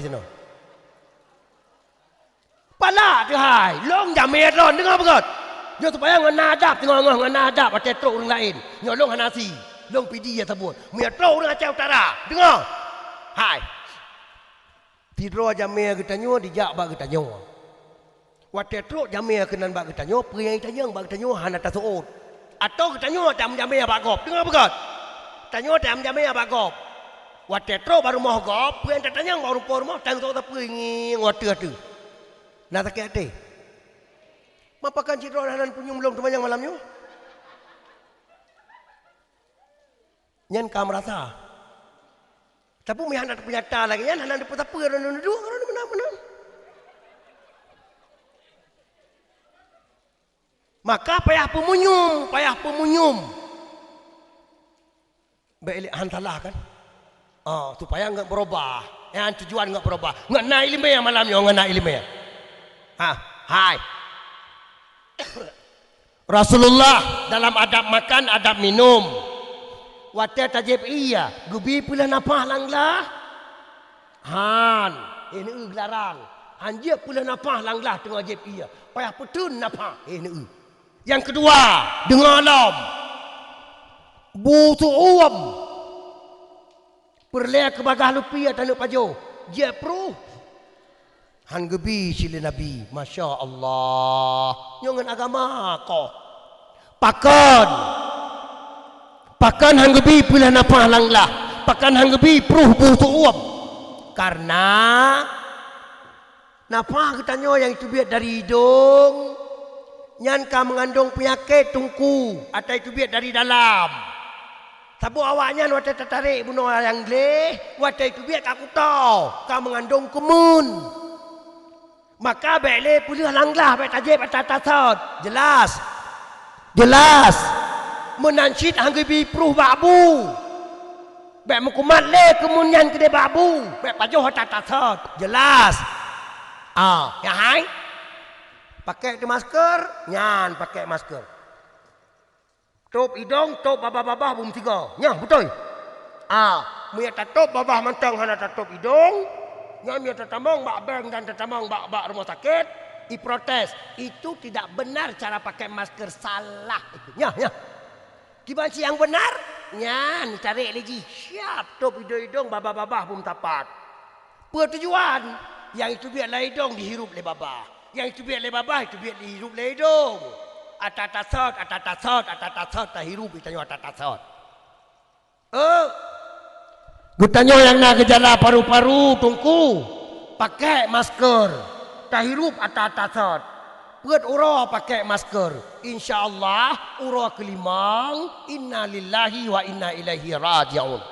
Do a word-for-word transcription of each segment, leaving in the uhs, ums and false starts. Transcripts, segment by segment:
di sinoe. Palak teuhai, lôn jamé droe, deungoe beugöt. Nyoe supaya ngon na adab, teungoh-ngoh ngon na adab watèe trok ureueng laén. Nyoe lôn hana sie, lôn pidi ya saboh. Meunyoe trok ureueng Aceh Utara, deungoe. Hai. Sidroe jamé geutanyoe dijak bak geutanyoe. Watèe trok jamé keunan bak geutanyoe, peue nyang jitanyong bak geutanyoe hana taseuôt. Atawa geutanyoe tameujaméh bak gob. Deungoe beugöt. Tanyoe tameujaméh bak gob. Watèe trok bak rumoh gob, peue nyang tatanyong bak rumoh, rumoh, tang soe sapeue ngieng ateueh-ateueh. Na sakét até. Mapakon sidroe hana punyueng lôn teumanyong malam nyoe? Nyan ka meurasa. Tapi meunyo hana teupeunyata lagèe nyan, hana teupeu-, teupeu droeneuh duek, droeneuh meunan-meunan. Maka payah peumunyum, payah peumunyum. Bèk ilèe han salah kan? Oh, supaya ngon beurubah. Nyan tujuan ngon beurubah. Ngon na ileumèe malam nyoe, ngon na ileumèe. Ha, hai. Rasulullah dalam adab makan, adab minum. Watèe tajieb ie, geubi peuleueh nafah lam glah? Han, eh, neueu geularang. Han jieb peuleueh nafah lam glah teungoh jieb ie. Payah peuteun nafah, eh, neueu. Nyang keudua, deungoe lom. Bu seuuem. Peureulèe keu bagaih lupi ateueh aneuk pajoh. Jieb pruh. Han geubi cit lé Nabi. Masya Allah. Nyoe ngon agama koh. Pakon? Pakon han geubi peuleueh nafah lam glah? Pakon han geubi pruh bu seuuem? Karena nafah geutanyoe nyang teubiet dari idong, nyan ka meungandong peunyakét teungku, ata teubiet dari dalam. Saboh awaknyan watée tatarek bunoe nyang gleh, watée teubiet ka kuto, ka meungandong keumeun. Maka bék lé peuleueh lam glah, bék tajieb ata-ata sot. Jelas? Jelas? Meunan cit han geubi pruh bak bu. Bék meukumat lé keumeun nyan keudeh bak bu, bék pajoh ata-ata sot. Jelas? Ah, ya hai? Pakai tu masker, nyan pakai masker. Tôb idong, tôb babah-babah bum tiga. Nyoe beutôi. Ah, meunyoe tatôb babah mantong hana tatôb idong, nyoe meunyoe tatamong bak bank dan tatamong bak, bak rumah sakit, iprotes. Itu tidak benar cara pakai masker, salah itu. Nyoe, nyoe. Kiban cit nyang benar, nyan tarek lé jih. Siap tôb idong-idong, babah-babah bum tapat. Peue tujuan? Nyang jiteubiet lam idong jihirup lé babah. Nyang jiteubiet lé babah jiteubiet jihirup lé idong. Ata-ata sot, ata-ata sot, ata-ata sot, tahirup geutanyoe ata-ata sot. Eh, geutanyoe nyang na geujala paru-paru, teungku, pakai masker, tahirup ata-ata sot. Peuet uroe pakai masker. Insya Allah, uroe keulimong, innalillahi wa inna ilaihi raji'un.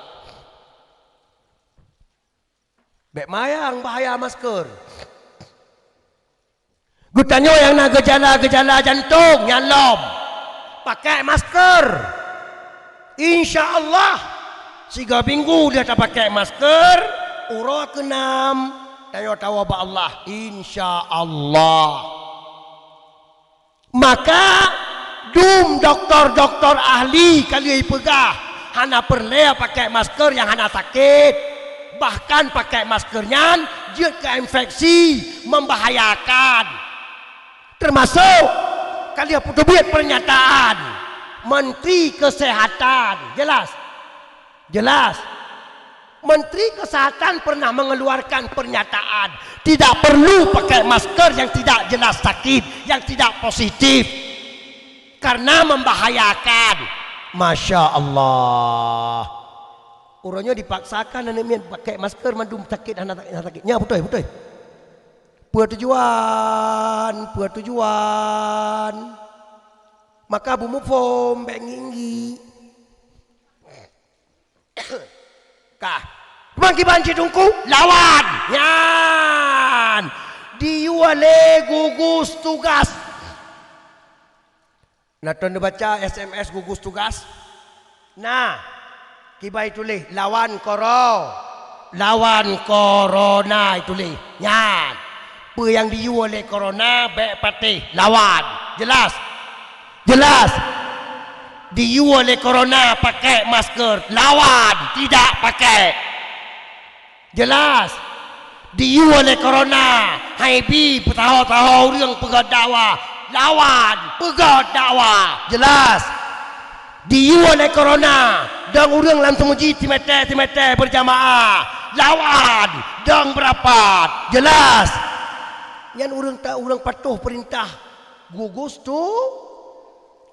Bék mayang bahaya masker. Geutanyoe nyang na geujala-geujala jantong nyan lom, pakai masker. Insya Allah, sigoe minggu lheueh tapakai masker, uroe keunam, tanyoe tawoe bak Allah. Insya Allah. Maka dum doktor-doktor ahli ka lheueh peugah, hana peureulée pakai masker nyang hana sakét. Bahkan pakai masker nyan jeuet keu infeksi, membahayakan. Termasuk ka lheueh peuteubiet pernyataan Menteri Kesehatan. Jelas? Jelas? Menteri Kesehatan pernah mengeluarkan pernyataan, tidak perlu pakai masker yang tidak jelas sakit, yang tidak positif. Karena membahayakan. Masya Allah. Uroe nyoe dipaksakan aneuk miet pakai masker mandum sakét hana sakét, hana sakét. Nyan beutôi, beutôi. Peue tujuan? Peue tujuan? Maka beumuphom bék nginggi. Kah. Teuma kiban cit teungku, lawan. Nyan. Diyue lé gugus tugas. Na teuh neubaca S M S gugus tugas? Na. Kiban tuléh, lawan koro-, lawan korona tuléh. Nyan. Peue nyang diyue lé korona bék patéh, lawan. Jelas? Jelas? Diyue lé korona pakai masker, lawan, tidak pakai. Jelas? Diyue lé korona, hai bi peusaho-saho ureuëng peugét dakwah, lawan, peugét dakwah. Jelas? Diyue lé korona, dong ureuëng lam seumujid simeté-simeté beurjamaah, lawan, dong beurapat. Jelas? Nyan ureuëng ta-, ureuëng patuh peurintah. Gugus tu,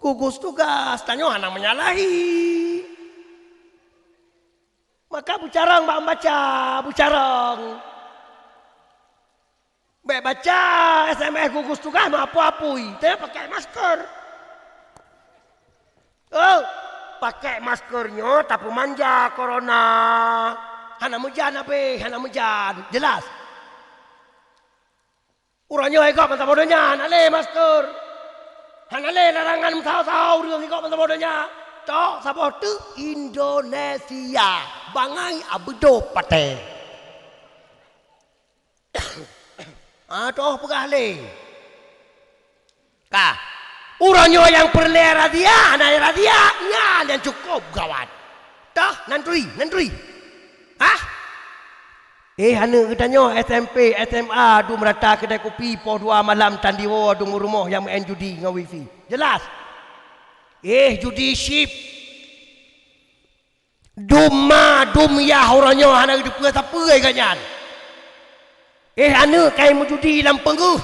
gugus tugas, tanyoe hana menyalahi. Maka beucarông bak baca, beucarông. Bék baca S M S gugus tugas meuapui-apui, tanyoe pakai masker. Oh, pakai masker nyoe tapeumanja korona. Hana meujan abéh, hana meujan. Jelas? Uroe nyoe i gob ban saboh donya hana lé masker. Hana lé larangan meusaho-saho ureuëng i gob ban saboh donya. Tok saboh teuk Indonesia. Bangai abeudoh patéh. Ah, toh peugah lé. Ka. Uroe nyoe nyang peureulée razia, hana razia, nyan nyang cukôp gawat. Toh, nan turi, nan turi. Hah? Eh, aneuk geutanyoe S M P, S M A, dum rata keudai kupi, poh dua malam tan diwoe dum u rumoh nyang meu'en judi ngon wifi. Jelas? Eh, judi chip. Dum ma, dum yah uroe nyoe hana geuteupeue sapeue geuh nyan. Eh, aneuk kai meujudi lam peungeuh.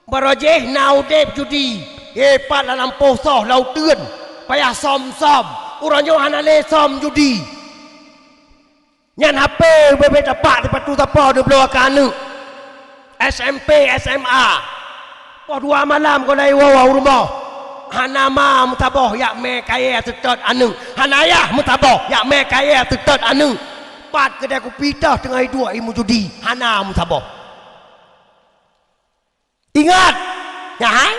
Barô jih na udeb judi. Eh, pat lam lampôh soh lam uteuen. Payah som-som. Uroe nyoe hana lé som judi. Nyan hapé ubé-bé tapak sipatu sapo neubloe keu aneuk. S M P, S M A. Poh dua malam gohlai woe-woe u rumoh. Hana ma meusaboh jak mè kayèe seutôt aneuk. Hana yah meusaboh jak mè kayèe seutôt aneuk. Pat keudè kupi teuh teungoh iduek i meujudi. Hana meusaboh. Ingat, nyan hai,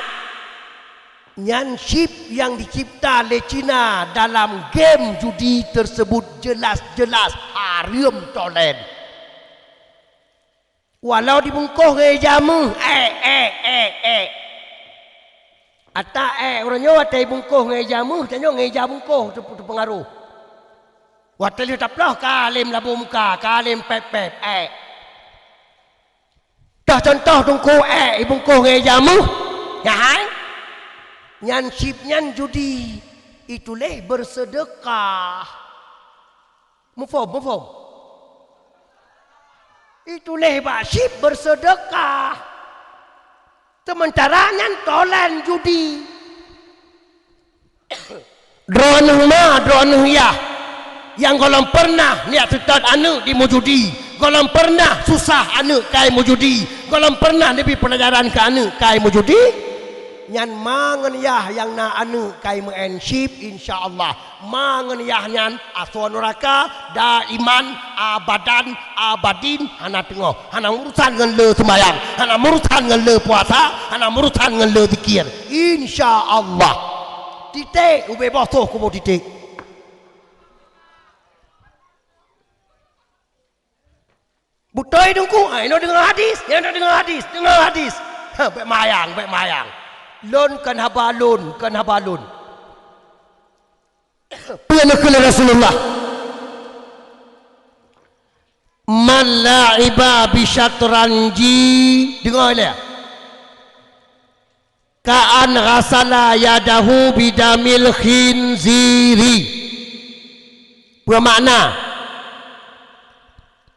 nyan chip nyang dicipta lé Cina dalam game judi tersebut jelas-jelas hareuem tolen. Walau dibungkôh ngon ija meuh, èk, èk, èk, èk. Ata èk uroe nyoe watèe ibungkôh ngon ija meuh, tanyoe ngon ija bungkôh teup-, teupeungaroh. Watèe lheueh taploh ka lé meulabô muka, ka lé pèp-pèp, èk. Toh contoh teungku èk ibungkôh ngon ija meuh, nyan hai? Nyan chip nyan judi, ituléh berseudeukah. Muphom, muphom? Ituléh bak chip berseudeukah. Seumeuntara nyan tolen judi. Droeneuh ma, droeneuh yah, nyang gohlom peureunah neujak seutôt aneuk di meujudi, gohlom peureunah susah aneuk kai meujudi, gohlom peureunah neubri peulajaran keu aneuk kai meujudi, nyan ma ngon yah nyang na aneuk kai meu'èn chip, insya Allah. Ma ngon yah nyan asoe nuraka, daiman, abadan, abadin, hana teungoh. Hana meurusan ngon le seumayang, hana meurusan ngon le puasa, hana meurusan ngon le zikir. Insya Allah. Titék, ubé boh soh kubu titék. Beutôi teungku, ha, inoe deungoe hadis, inoe deungoe hadis, deungoe hadis. Ha, bèk mayang, bèk mayang. Lôn kon haba lôn, kon haba lôn. Peue neukheun Rasulullah? "Man la'iba bisyatranji," deungoe lé. "Ka'an ghasala yadahu bidamil khinziri." Peue makna?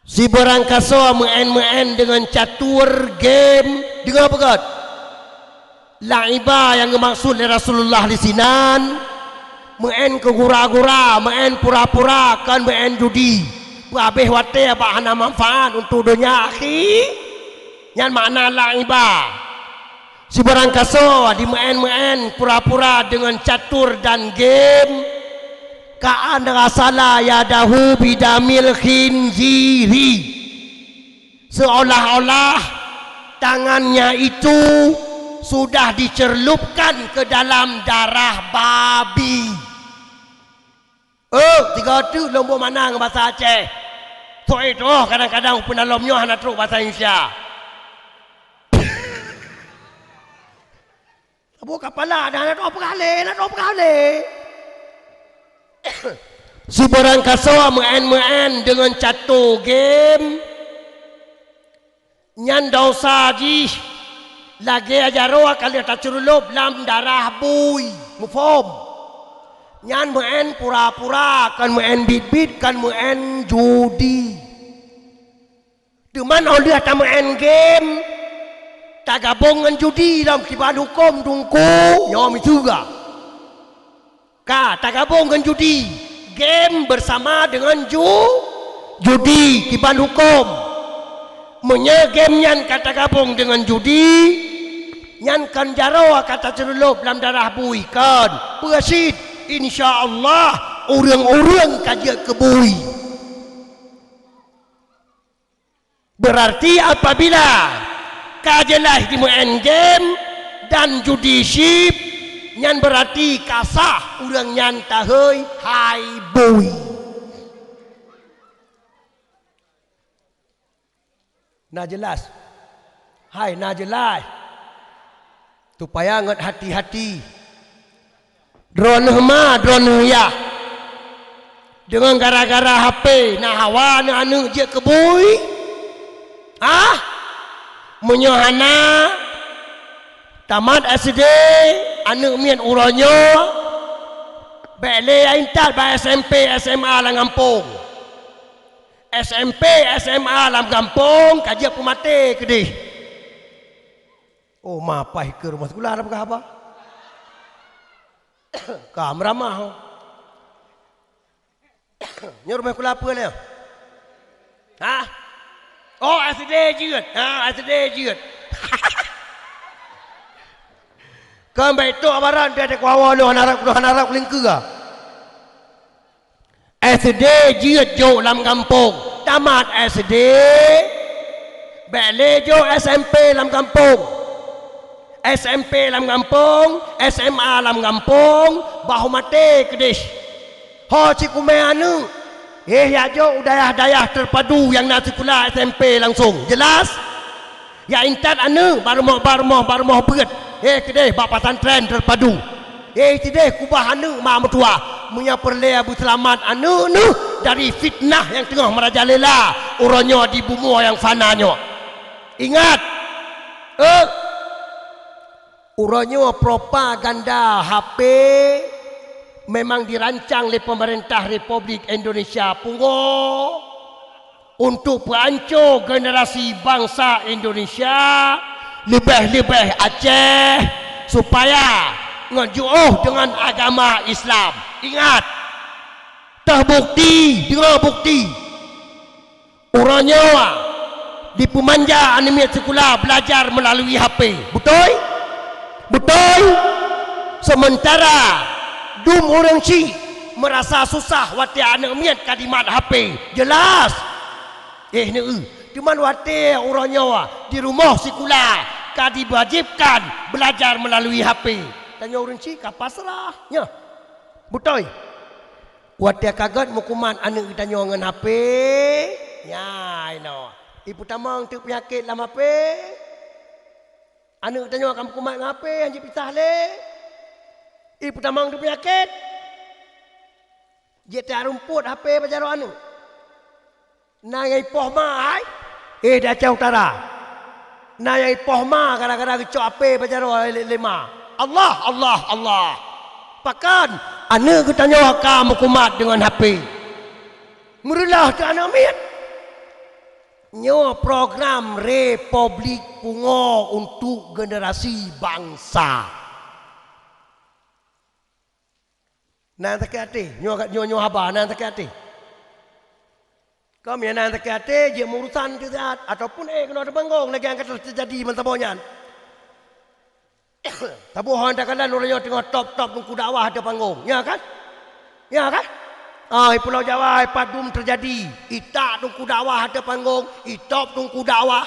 Sibeurangkasoe meu'èn-meu'èn deungon catur, game, deungoe beugöt. La'iba nyang geumaksud lé Rasulullah disinan, meu'èn keu gura-gura, meu'èn pura-pura, kon meu'èn judi. Peuhabéh watèe bak hana manfaat untuk donya akhi, nyan makna la'iba. Sibeurangkasoe jimeu'èn-meu'èn, pura-pura deungon catur dan game, ka'an ghasala yadahu bidamil khinziri, seolah-olah tangannya itu sudah dicelupkan ke dalam darah babi. Oh, tiga teuk lôn boh makna ngon basa Aceh. Sok éh troh kadang-kadang u peunalom nyoe hana trok basa Indonesia. Saboh kapala dah hana trok peugah lé, hana trok peugah lé. Sibeurangkasoe meu'èn-meu'èn deungon catur game. Nyan desya jih lagèe jaroe ka lheueh tacurulop lam darah bui. Muphom? Nyan meu'èn pura-pura, kon meu'èn biet-biet, kon meu'èn judi. Teuma óh lheueh tameu'èn game, tagabong ngon judi lom kiban huköm teungku, nyoe miseue ga. Ka tagabong ngon judi, game bersama dengan ju-, judi kiban huköm. Meunyoe game nyan ka tagabong deungon judi, nyan kon jaroe ka tacurulop lam darah bui, kon. Peue cit, insya Allah, ureuëng-ureuëng ka jeuet keu bui. Berarti apabila ka jeulaih jimeu'èn game dan judi chip, nyan berarti ka sah ureuëng nyan tahôi hai bui. Na jeulaih? Hai, na jeulaih. Supaya ngon hati-hati. Droeneuh ma, droeneuh yah. Deungon gara-gara H P na hawa aneuëk-aneuëk jeuet keu bui? Hah? Meunyoe hana, tamat S D, aneuëk miet uroe nyoe, bèk lé intat bak S M P, S M A lam gampông. S M P, S M A lam gampông ka jeuet peumaté keudeh. Oh, ma paih keu rumoh sikula na peugah haba. Ka meuramah. Nyoe rumoh sikula peue lé? Hah? Oh, S D jeuet. Ha, S D jeuet. Kon bèk trôk barat, dia teukuawa lôn hana rab, lôn hana rab lingkeu. S D jeuet jok lam gampông, tamat S D, bèk lé jok S M P lam gampông. S M P lam gampông, S M A lam gampông, bah maté keudeh. Ho sikumé aneuk, eh, jak jok u dayah-dayah terpadu nyang na sikula S M P langsông. Jelas? Jak intat aneuk bak rumoh, bak rumoh, bak rumoh beuet. Eh, keudeh bak pesantren terpadu. Eh, keudeh keubah aneuk mak meutuwah. Meunyoe peureulèe beuseulamat aneuk neuh dari fitnah nyang teungoh meurajalela uroe nyoe di bumoe nyang fana nyoe. Ingat, eh, uroe nyoe propaganda H P memang dirancang lé peumeurintah Republik Indonesia pungo untuk peuanco generasi bansa Indonesia, leubeh-leubeh Aceh, supaya ngon jiôh deungon agama Islam. Ingat, teubukti, deungoe bukti. Uroe nyoe dipeumanja aneuk miet sikula beulajar meulalu H P. Beutôi? Beutôi? Seumeuntara dum ureueng chik meurasa susah watèe aneuk miet ka dimat H P. Jelas? Eh, neu-eu. Teuma watèe uroe nyoe di rumoh sikula ka diwajibkan beulajar meulalu H P. Tanyoe ureueng chik ka pasrah. Nyoe. Beutôi? Watèe ka gèt meukumat aneuk geutanyoe ngon H P, nyan inoe. Ipeutamong teuk peunyakét lam H P. Aneuk geutanyoe ka meukumat ngon H P, han jipisah lé. Ipeutamong teuk peunyakét. Jeuet tiak rumpot H P bak jaroe aneuk. Na nyang ipoh ma hai, eh, di Aceh Utara. Na nyang ipoh ma gara-gara geucok H P bak jaroe lé, lé ma. Allah, Allah, Allah. Pakon? Aneuk geutanyoe ka meukumat deungon H P. Meureuloh keu aneuk miet. Nyoe program Republik Pungo untuk generasi bangsa. Na nyang sakét até, nyoe, nyoe, nyoe haba, na nyang sakét até. Kon meunyo na nyang sakét até, jeuet meurusan keu siat, ataupun, eh, keunoe di panggong lagèe nyang ka teujadi masa boh nyan. Taboh hana takalon uroe nyoe teungoh top-top teungku dakwah ateueh panggong. Nyo kan? Nyo kan? Ah, di Pulo Jawa, eh, padum teujadi. Itak teungku dakwah ateueh panggong, itop teungku dakwah.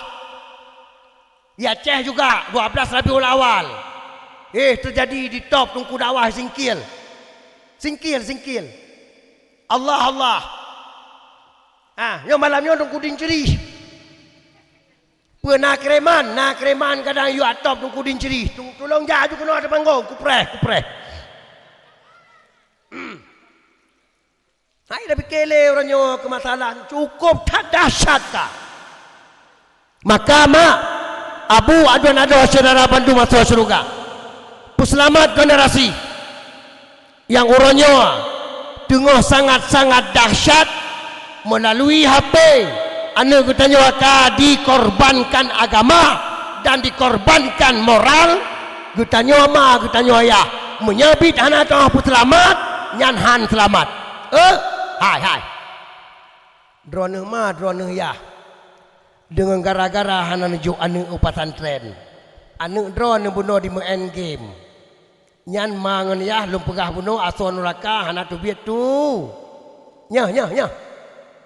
Di Aceh juga, dua belas Rabiul Awal. Eh, teujadi di top teungku dakwah singkil. Singkil, singkil. Allah, Allah. Ah, nyoe malam nyoe teungku Din Ceurih. Peue na keureman, na keureman kadang yue atop teungku Din Ceurih. Tu-, tulông jak aju keunoe ateueh panggong, kupreh, kupreh. Hai, dah pikir lé uroe nyoe keu masalah cukôp that dahsyat ka. Maka mak, abu, adoe-adoe syedara bandum asoe syeuruga. Peuseulamat generasi nyang uroe nyoe teungoh sangat-sangat dahsyat meulalu H P. Aneuk geutanyoe ka dikorbankan agama dan dikorbankan moral geutanyoe ma, geutanyoe yah. Meunyoe biet hana teungoh peuseulamat, nyan han seulamat. Eh, hai, hai. Droeneuh ma, droeneuh yah. Deungon gara-gara hana neujok aneuk u pesantren. Aneuk droeneuh bunoe dimeu'en game. Nyan ma ngon yah lôn peugah bunoe asoe nuraka hana teubiet tu. Nyoe, nyoe, nyoe.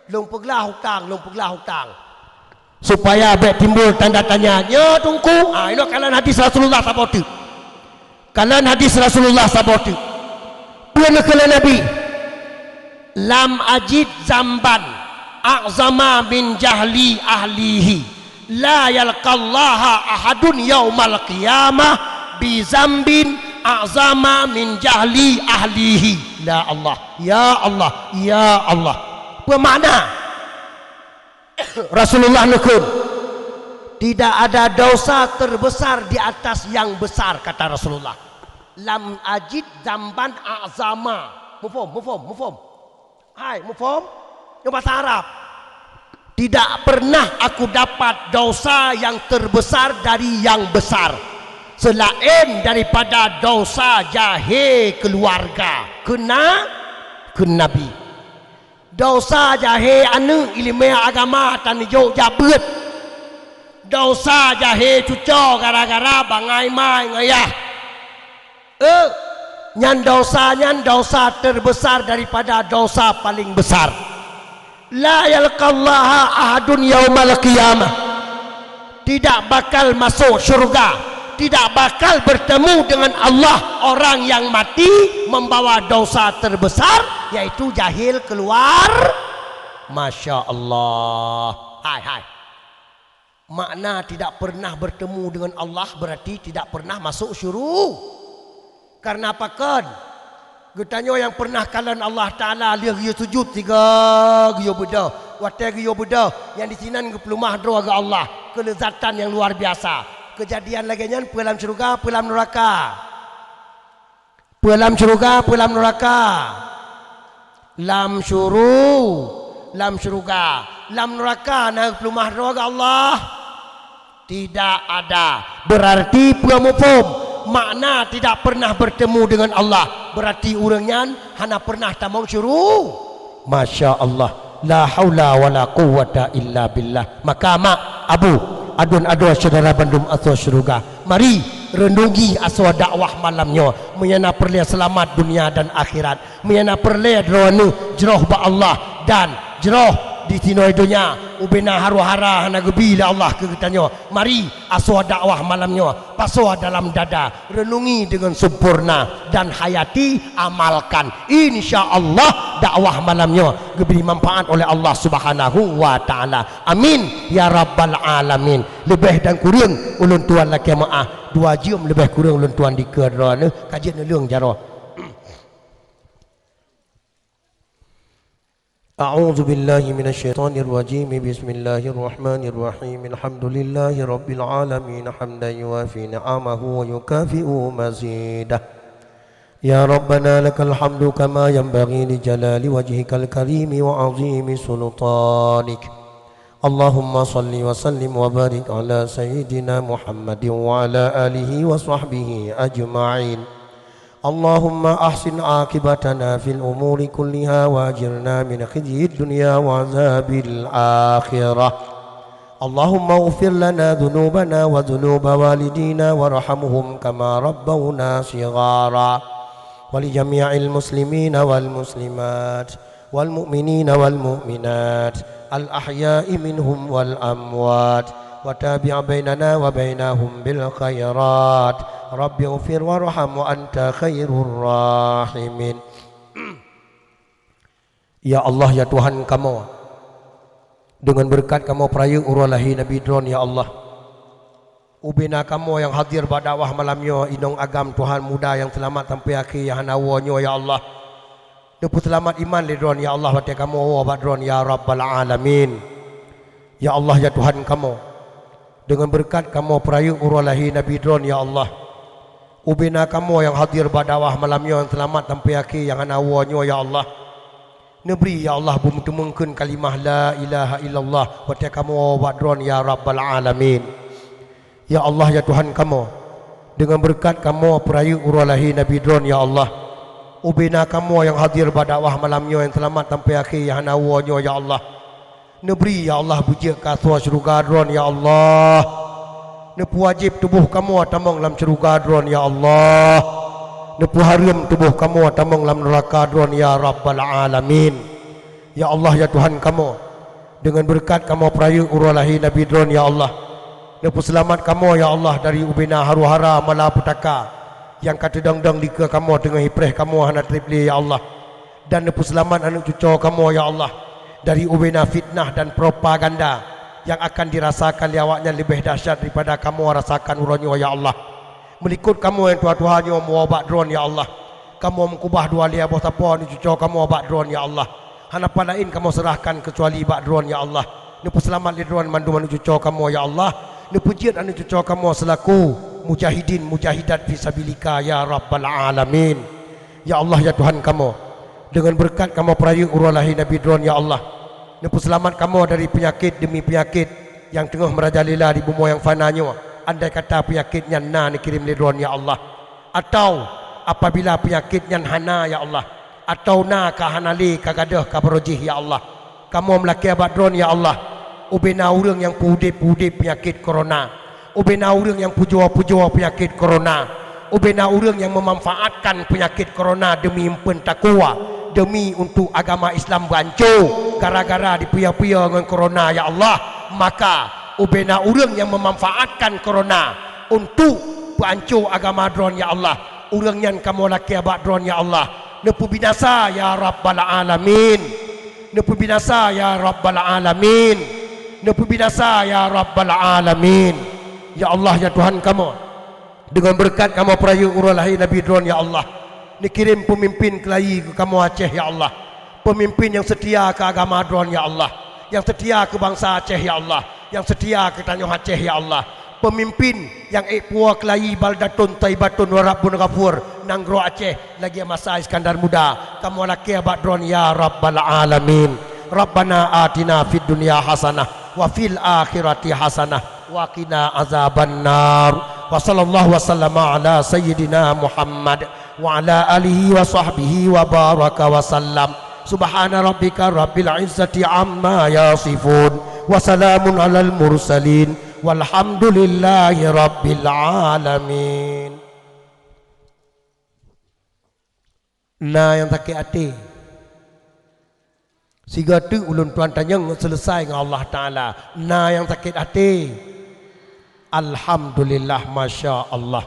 Lôn peuglah utang, lôn peuglah utang. Supaya bèk timbul tanda tanya. Nyoe teungku, ah, inoe kalon hadis Rasulullah saboh teuk. Kalon hadis Rasulullah saboh teuk. Peue neukheun lé Nabi? "Lam ajid zamban a'zama min jahli ahlihi. La yalqallaha ahadun yaumal qiyamah bi zambin a'zama min jahli ahlihi." Ya Allah, ya Allah, ya Allah. Peue makna? Rasulullah neukheun, "Tidak ada dosa terbesar di atas yang besar," kata Rasulullah. "Lam ajid zamban a'zama." Muphom, muphom, muphom. Hai, muphom? Nyoe basa Arab. "Tidak pernah aku dapat dosa yang terbesar dari yang besar, selain daripada dosa jahe keluarga." Kheun na-, kheun Nabi. Dosa jahe aneuk ileumèe agama tan jok jak beuet. Dosa jahe cuco gara-gara bangai ma ngon yah. Eh, nyan dosa nyan dosa terbesar daripada dosa paling besar. La yalqallaha ahadun yaumal qiyamah. Tidak bakal masuk syurga, tidak bakal bertemu dengan Allah orang yang mati membawa dosa terbesar, yaitu jahil keluar. Masya Allah. Hai, hai. Makna tidak pernah bertemu dengan Allah berarti tidak pernah masuk syuru-, Karena pakon? Geutanyoe nyang pernah kalon Allah Taala lheueh geuyue sujut sigoe geuyue beudôh. Watée geuyue beudôh, nyang disinan geupeuleumah droe geuh Allah, keuleuzatan nyang luar biasa. Keujadian lagée nyan peue lam syeuruga, peue lam neuraka? Peue lam syeuruga, peue lam neuraka? Lam syuru-, lam syeuruga. Lam neuraka na geupeuleumah droe geuh Allah? Tidak ada. Berarti peue muphom? Makna tidak pernah bertemu dengan Allah. Berarti ureuëng nyan hana pernah tamong syuru-. Masya Allah. La haula wala quwwata illa billah. Maka mak, abu, adun adoe syedara bandum asoe syeuruga. Mari renungi asoe dakwah malam nyoe. Meunyoe na peureulée seulamat dunia dan akhirat. Meunyoe na peureulée droeneueh jroh bak Allah dan jroh di sinoe donya, ubena haru-hara hana geubi lé Allah keu geutanyoe. Mari asoe dakwah malam nyoe, pasoe dalam dada, renungi deungon sempurna dan hayati, amalkan. Insya Allah dakwah malam nyoe geubri manfaat oleh Allah Subhanahu wa Taala. Amin ya rabbal alamin. Leubeh dan kureueng ulôn tuan lakée meuáh. Dua jeuem leubeh kureueng ulôn tuan dikeue droeneueh ka jeuet neuleueng jaroe. أعوذ بالله من الشيطان الرجيم. بسم الله الرحمن الرحيم. الحمد لله رب العالمين، حمدا يوافي نعمه ويكافئ مزيده. يا ربنا لك الحمد كما ينبغي لجلال وجهك الكريم وعظيم سلطانك. اللهم صل وسلم وبارك على سيدنا محمد وعلى آله وصحبه أجمعين. اللهم أحسن عاقبتنا في الأمور كلها وأجرنا من خزي الدنيا وعذاب الآخرة. اللهم اغفر لنا ذنوبنا وذنوب والدينا وارحمهم كما ربونا صغارا. ولجميع المسلمين والمسلمات والمؤمنين والمؤمنات الأحياء منهم والأموات، وتابع بيننا وبينهم بالخيرات. رب اغفر وارحم وأنت خير الراحمين. Ya Allah, ya Tuhan kamoe, deungon beureukat kamoe peurayeuk uroe lahé Nabi Droen, ya Allah. Ubena kamoe nyang hadir bak dakwah malam nyoe, inong agam tuha muda nyang seulamat sampoe akhé nyang hana woe nyoe, ya Allah. Neupeuseulamat iman lé droen, ya Allah, watée kamoe woe bak droen, ya Rabbal Alamin. Ya Allah, ya Tuhan kamoe, deungon beureukat kamoe peurayeuk uroe lahé Nabi Droen, ya Allah. Ubena kamoe nyang hadir bak dakwah malam nyoe nyang seulamat sampoe akhé nyang hana woe nyoe, ya Allah. Neubri, ya Allah, beumeuteumeung kheun kalimah la ilaha illallah watée kamoe woe bak droen, ya Rabbal Alamin. Ya Allah, ya Tuhan kamoe, deungon beureukat kamoe peurayeuk uroe lahé Nabi Droen, ya Allah. Ubena kamoe nyang hadir bak dakwah malam nyoe nyang seulamat sampoe akhé nyang hana woe nyoe, ya Allah. Neubri, ya Allah, beujeuet keu asoe syeuruga droen, ya Allah. Neupeuwajéb tuboh kamoe tamong lam syeuruga droen, ya Allah. Neupeuhareuem tuboh kamoe tamong lam neuraka droen, ya Rabbal Alamin. Ya Allah, ya Tuhan kamoe, deungon beureukat kamoe peurayeuk uroe lahé Nabi Droen, ya Allah. Neupeuseulamat kamoe, ya Allah, dari ubena haru-hara malapetaka nyang ka teudong-dong dikeue kamoe teungoh ipreh kamoe hana treb lé, ya Allah. Dan neupeuseulamat aneuëk cucoe kamoe, ya Allah, dari ubena fitnah dan propaganda nyang akan dirasakan lé awaknyan leubeh dahsyat daripada kamoe rasakan uroe nyoe, ya Allah. Meulikot kamoe nyang tuha-tuha nyoe meuwoe bak droen, ya Allah. Kamoe meukeubah dua lhée boh sapo aneuëk cucoe kamoe bak droen, ya Allah. Hana pat laén kamoe seurahkan keucuali bak droen, ya Allah. Neupeuseulamat lé droen mandum aneuëk cucoe kamoe, ya Allah. Neupeujeuet aneuëk cucoe kamoe seulaku mujahidin mujahidat fi sabilika, ya Rabbal Alamin. Ya Allah, ya Tuhan kamoe, deungon beureukat kamoe peurayeuk uroe lahé Nabi Droen, ya Allah. Neupeuseulamat kamoe dari peunyakét demi peunyakét nyang teungoh meurajalela di bumoe nyang fana nyoe. Andai kata peunyakét nyan na neukirém lé droen, ya Allah. Atawa apabila peunyakét nyan hana, ya Allah, atawa na ka hana lé, ka gadôh, ka barô jih, ya Allah, kamoe meulakée bak droen, ya Allah, ubena ureuëng nyang peuudeb-peuudeb peunyakét korona, ubena ureuëng nyang pujoe-pujoe peunyakét korona, Ubena ureuëng nyang memanfaatkan peunyakét corona demi eumpeuen takwa, demi untuk agama Islam beuanco gara-gara dipiôh-piôh ngon corona, ya Allah, maka ubena ureuëng nyang memanfaatkan corona untuk peuanco agama Droe, ya Allah, ureuëng nyan kamoe lakée bak Droe, ya Allah, neupeubinasa, ya Rabbal Alamin. Neupeubinasa, ya Rabbal Alamin. Neupeubinasa, ya Rabbal Alamin. Ya Allah, ya Tuhan kamoe, deungon beureukat kamoe peurayeuk uroe lahé Nabi Droe, ya Allah, neukirém peumimpén keulayi keu kamoe Aceh, ya Allah. Peumimpén nyang seutia keu agama Droe, ya Allah, nyang seutia keu bansa Aceh, ya Allah, nyang seutia keu tanyoe Aceh, ya Allah. Peumimpén nyang ék puwoe keulayi baldatun thaibatun wa rabbun ghafur, nanggroe Aceh lagée masa Iskandar Muda. Kamoe lakée bak Droe, ya Rabbal Alamin. Rabbana atina fid dunya hasanah wa fil akhirati hasanah wa qina azabannar. Wa sallallahu wa sallama ala sayyidina Muhammad wa ala alihi wa sahbihi wa baraka wa sallam. Subhana rabbika rabbil izzati amma yasifun. Wa salamun alal mursalin. Walhamdulillahi rabbil alamin. Na nyang sakét até. Sigoe teuk ulôn tuan tanyong seuleusai ngon Allah Taala. Na nyang sakét até. Alhamdulillah, masya Allah.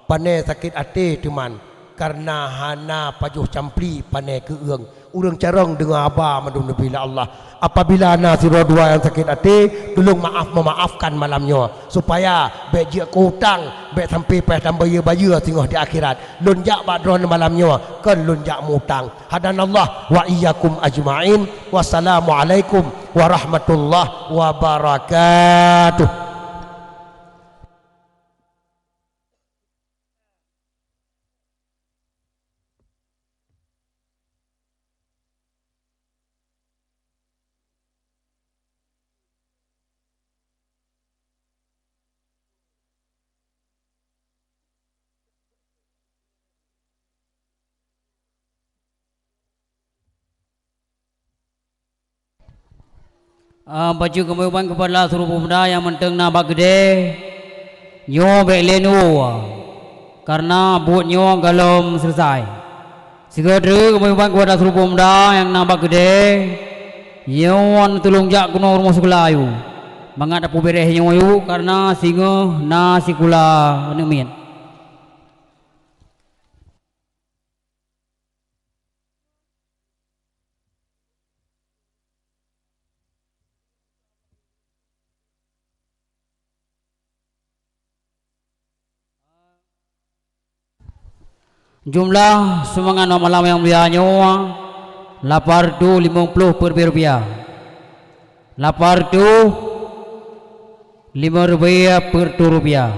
Pane sakét até teuman, kareuna hana pajoh campli pane keu-ueng. Ureuëng carông deungoe haba mandum neubri lé Allah. Apabila na sidroe dua nyang sakét até, tulông maaf meumaafkan malam nyoe, supaya bék jeuet keu utang, bék sampai payah tambayeue-bayeue singoh di akhirat. Lôn jak bak droeneuh malam nyoe, kon lôn jak meu-utang. Hadanallah wa iyyakum ajma'in. Wassalamualaikum warahmatullahi wabarakatuh. Ah, bacut keumeubang keupada seureubu muda nyang mantong na bak keudè, nyoe bék lé nyoe, kareuna buet nyoe gohlom seuleusai. Sigoe treuk keumeubang keupada seureubu muda nyang na bak keudè, nyoe neutulông jak keunoe rumoh sikula ayue, mangat tapeubéréh nyoe ayue, kareuna singoh na sikula aneuk miet. Jumlah sumbangan bak malam nyang mulia nyoe lapan reutôh limong ploh peuet ribèe rupiah. Lapan reutôh limong ribèe peuet reutôh rupiah.